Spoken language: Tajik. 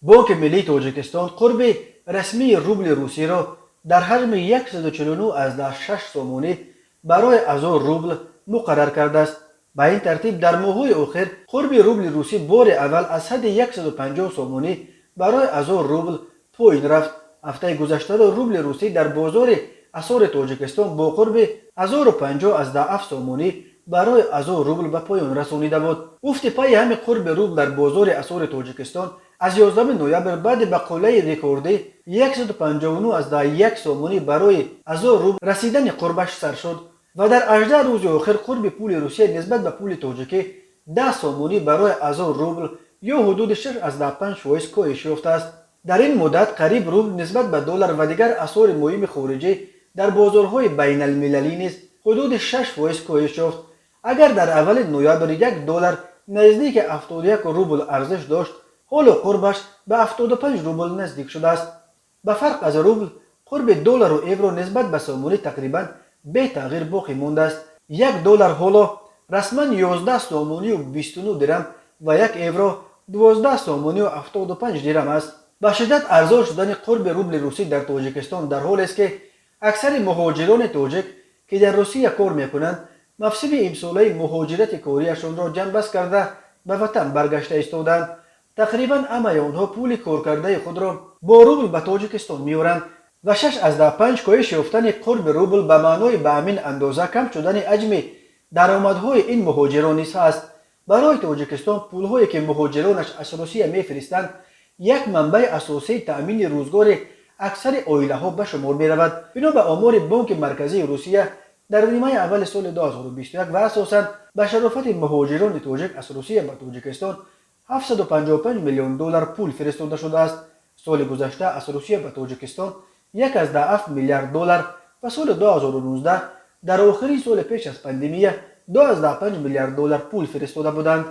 Бонки миллии Тоҷикистон қурби расмии рубли русиро дар ҳаҷми 149,6 сомонӣ барои 1000 рубл муқаррар кардааст. Ба ин тартиб, дар моҳҳои охир қурби рубли русӣ бори аввал аз ҳадди 150 сомонӣ барои 1000 рубл поин рафт. Ҳафтаи гузаштаро рубли русӣ дар бозори асъори Тоҷикистон бо қурби 1050,7 сомонӣ барои 1000 рубл ба поён расонида буд. Уфти пайи ҳами қурби рубл дар бозори асъори Тоҷикистон аз 11 ноябр баъди ба қуллаи рекордӣ 159,1 сомонӣ барои 1000 рубл расидани қурбаш сар шуд ва дар 18 рӯзи охир қурби пули Русия нисбат ба пули тоҷикӣ 10 сомонӣ барои 1000 рубл ё ҳудуди 6,5% коҳиш ёфтааст. Дар ин муддат қариб рубл нисбат ба доллар ва дигар асъори муҳими хориҷӣ дар бозорҳои байналмилалӣ низ ҳудуди 6% коҳиш ёфт. Агар дар аввали ноябр 1 доллар наздики 71 рубл арзиш дошт, ҳоло қурбаш ба 75 рубл наздик шудааст. Ба фарқ аз рубл, қурби доллару евро нисбат ба сомонӣ тақрибан бетағйир боқӣ мондааст. 1 доллар ҳоло расман 11 сомонию 29 дирам ва 1 евро 12 сомонию 75 дирам аст. Ба шиддат арзон шудани қурби рубли русӣ дар Тоҷикистон дар ҳолест, ки аксари муҳоҷирони тоҷик, ки дар Русия кор мекунанд, мавсими имсолаи муҳоҷирати кориашонро ҷамъбаст карда, ба ватан баргашта истодаанд. Тақрибан ҳамаи онҳо пули коркардаи худро бо рубл ба Тоҷикистон меоранд ва 6,5 коҳиш ёфтани қурби рубл ба маънои ба ҳамин андоза кам шудани ҳаҷми даромадҳои ин муҳоҷирон низ ҳаст. Барои Тоҷикистон пулҳое, ки муҳоҷиронаш аз Русия мефиристанд, як манбаи асосии таъмини рӯзгори аксари оилаҳо ба шумор меравад. Бино ба омори Бонки Марказии Русия, дар нимаи аввали соли 2021 ва асосан ба шарофати муҳоҷирони тоҷик аз Русия ба Тоҷикистон 755 миллион доллар пул фиристода шудааст. Соли гузашта аз Русия ба Тоҷикистон 1,7 миллиард доллар ва соли 2019, дар охирин соли пеш аз пандемия, 2,5 миллиард доллар пул фиристода буданд.